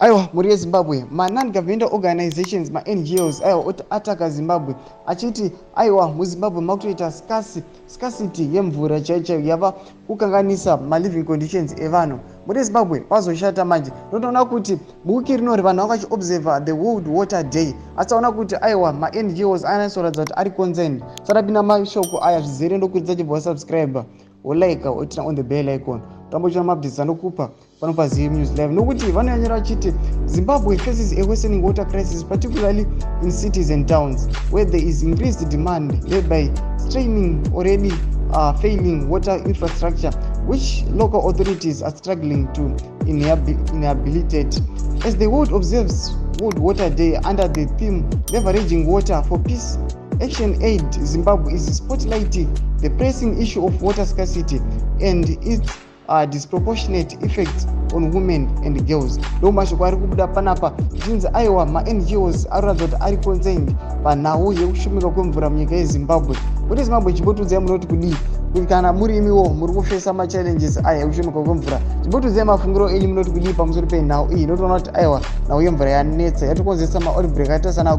Aiwa, mhuri yeZimbabwe, ma-non-governmental organizations, ma-NGOs, aiwa, oti ataka Zimbabwe achiti aiwa, muZimbabwe makutoita scarcity yemvura chaiyo chaiyo yava kukanganisa maliving conditions evanhu. Mhuri yeZimbabwe, pazoshata manje. Ndotoona kuti muwiki rinori vanhu vanga vachiobserva the World Water Day, asi taona kuti aiwa, ma-NGOs anatsoratidza kuti ari concerned. Sadapinda mashoko aya zvizere, ndokuridza chibva wasubscribe, wolike, woturn on the bell icon, tambochiona maupdates anokupa pano paZive News Live. Nokuti vanonyanyira vachiti Zimbabwe faces a worsening water crisis, particularly in cities and towns where there is increased demand, thereby straining already failing water infrastructure, which local authorities are struggling to inhabilitate. As the world observes World Water Day under the theme "Leveraging Water for Peace", Action Aid Zimbabwe is spotlighting the pressing issue of water scarcity and its disproportionate effects on women and girls. Ndo mashoko ari kubuda panapa, zvichinzi aiwa, maNGOs ari kuratidza kuti ari concerned panhau yekushumika kwemvura munyika yeZimbabwe. Kuti Zimbabwe, chimbotiudzai munoti kudii? Kana muri imiwo muri kufesa machallenges aya ekushomeka kwemvura, chimbotiudzai mafungiro enyu, munoti kudii pamusoro penhau iyi? Notoona kuti aiwa, nhau yemvura yanetsa, yatokonzeresa maoutbreak akaita sana